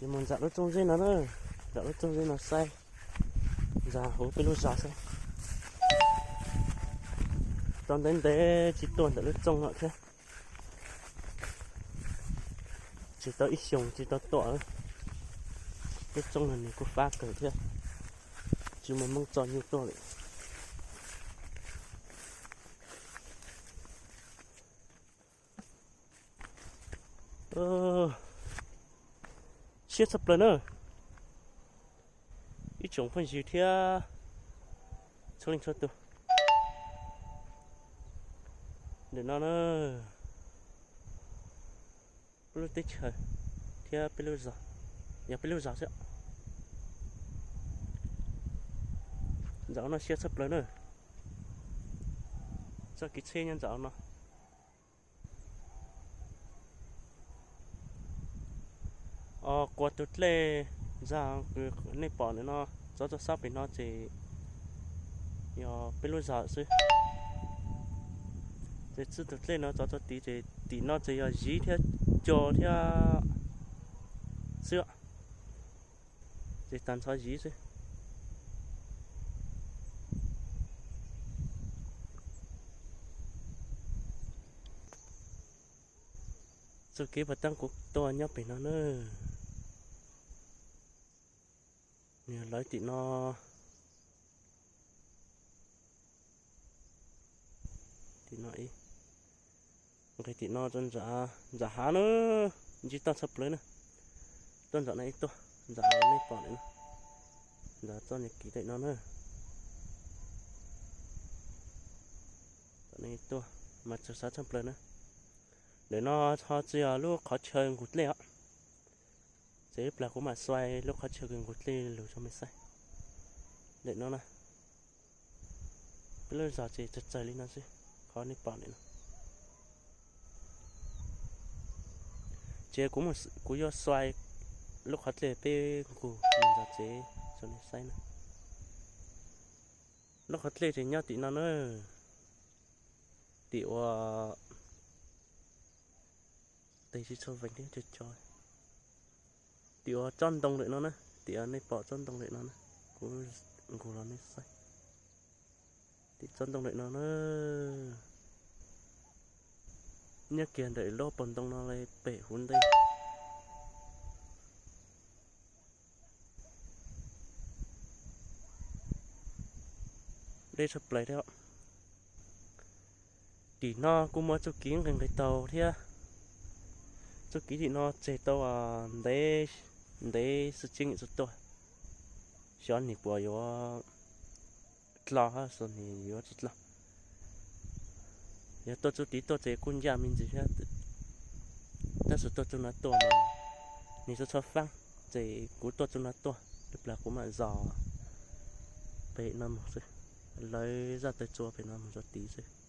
Ces mus nram lub txooj zeb no na, nram lub txooj zeb no saib, nram huv peb lub zos xwb. Tau ntev ntev tsis tuaj ntawm lub txooj no thiab. Tsis tau ib xyoos tsis tau tuaj. Lub txooj no nws kuj fab kawg thiab, tsis muaj Hmoob txo nyuj tuaj li. Siab tshaj plaws na, ib tsoom phooj ywg thiab txhua leej txhua tus. Ntawm no na, peb lub teb chaws thiab peb lub zos, yog peb lub zos xwb. Ntawm no siab tshaj plaws na, txoj kev tsheb nyob ntawm no. Os, quas tus dlej ntag, nej pom ntawm no, txov txoj sab pem no ces yog peb lub zos xwb. Ces txij tus dlej no txov txoj tid ces tim no ces yog Ziv thiab Co thiab xwb, ces tag nrho Ziv xwb. Txoj kev puag ta kuv tuaj nyob pem no na, nws lawv tim no, tim no ib, nqis tim no rau nram, nram hav na, ntsib toj tshaj plaws na. Tuaj nram no ib tuaj, nram nej pom ntawm no, nram txoj niag kiv ntawm no na. Tuaj mas txawv xav tshaj plaws na. Ntawm no ho txij yog lub qhov chaw nqus dlej os. Ces ib plag kuv mam xuas lub qhov chaw nqus dlej lug rau mej saib. Ntawm no na, peb lub zos ces txawg txawg li no xwb, qhov nej pom ntawm no. Ces kuv yuav xuas lub qhov dlej peb nqus mus zos tsev rau nej saib na. Lub qhov dlej ces nyob tim no na, tim uas tes tsis tshua vees thiab co co, tim uas tsob ntoo lawm no na, tim uas nej pom tsob ntoo lawm no na, kuv nqus los nej saib. Tim tsob ntoo lawm no na, nyob kiag ntawm lub paus ntoo no li pem huv ntej. Deb tshaj plaws thiab. Tim no kuj muaj txuj kev nqis nqis taug thiab. Txuj kev tim no tseg tau ntev, ntev xwb tseeb tsis tuaj. Xyov nim puas yuav dlhau, xyov nim yuav tsis dlhau. Yog tuaj txuj tid tuaj ces kuj ncaj me ntsis thiab. Tab sis tuaj txuj no tuaj mas nws txhua txhua faab, ces kuv tuaj txuj no tuaj, ib plag kuv mam zos pem no mus xwb, lawv zaj taw tsua pem no mus rau tid xwb.